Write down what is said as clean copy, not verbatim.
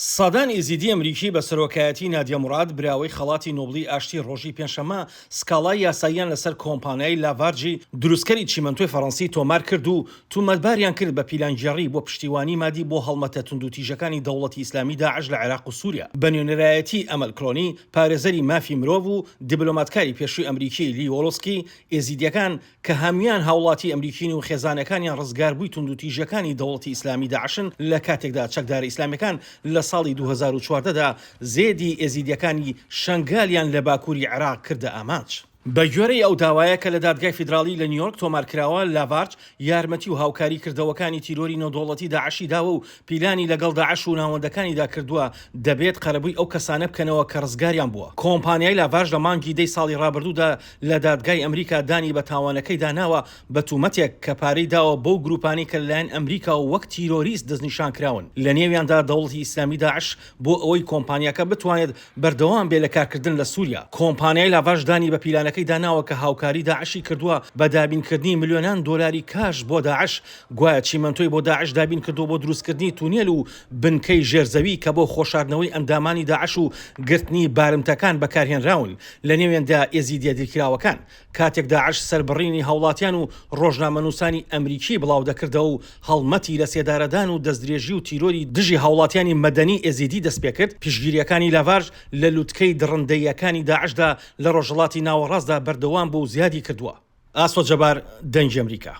سەدان ئێزیدی ئەمریکی بە سەرۆکایەتی نادیە موراد براوەی خەڵاتی نۆبڵی ئاشتی ڕۆژی پێنجشەممە سکاڵای یاساییان لەسەر کۆمپانیای لاڤارجی دروستکەری چیمەنتۆی فەڕەنسی تۆمار کرد و تومەتباریان کرد بە پیلانگێڕی بۆ پشتیوانی مادی بۆ هەڵمەتە توندوتیژەکانی دەوڵەتی ئیسلامی داعش لە عێراق و سوریا بە نوێنەرایەتی ئەمەل کلۆنی پارێزەری مافی مرۆڤ و دیبلۆماتکاری پێشووی ئەمریکی لی وۆڵسکی ئێزیدیەکان کە هەموویان هاوڵاتی ئەمریکین و خێزانەکانیان ڕزگاربووی توندوتیژیەکانی دەوڵەتی ئیسلامی داعشن لە کاتێکدا چەکدارە ئیسلامیەکان لە ساڵی 2014 دا زێدی ئێزیدیەکانی شەنگالیان لە باکوری عێراق کردە ئامانج. بەگوێرەی ئەو داوایە کە لە دادگای فیدراڵی لە نیویۆرک تۆمارکراوە، لاڤارج یارمەتی و هاوکاری کردەوەکانی تیرۆری نێودەوڵەتی داعشی داوە و پیلانی لەگەڵ داعش و ناوەندەکانیدا کردووە، دەبێت قەرەبووی ئەو کەسانە بکەنەوە کە ڕزگاریان بووە. کۆمپانیای لاڤارج لە مانگی دەی ساڵی ڕابردوودا لە دادگای ئەمریکا دانی بە تاوانەکەیدا ناوە بە تومەتێک کە پارەی داوە بەو گروپانەی کە لەلایەن ئەمریکاوە وەک تیرۆریست دەستنیشانکراون لەنێویاندا دەوڵەتی ئیسلامی داعش بۆ ئەوەی کۆمپانیاکە بتوانێت بەردەوام بێت لە کارکردن لە سوریا. کۆمپانیای لاڤارج دانی بە پیلانەکەیدا ناوە کە هاوکاری داعشی کردووە بە دابینکردنی ملیۆنان دۆلاری کاش بۆ داعش، گوایە چیمەنتۆی بۆ داعش دابین کردووە بۆ دروستکردنی تونێل و بنکەی ژێرزەوی کە بۆ خۆشاردنەوەی ئەندامانی داعش و گرتنی بارمتەکان بەکارهێنراون لەنێویاندا ئێزیدیە دیلکراوەکان. کاتێک داعش سەربڕینی هاوڵاتیان و ڕۆژنامەنووسانی ئەمریکی بڵاودەکردەوە و هەڵمەتی لەسێدارەدان و دەستدرێژی و تیرۆری دژی هاوڵاتیانی مەدەنی ئێزیدی دەستپێکرد، پشتگیرییەکانی لاڤارج لە لوتکەی دڕندەییەکانی داعشدا لە ڕۆژهەڵاتی ناوەڕاستدا بەردەوام بوو و زیادی کردووە. ئاسۆ جەبار، دەنگی ئەمریکا.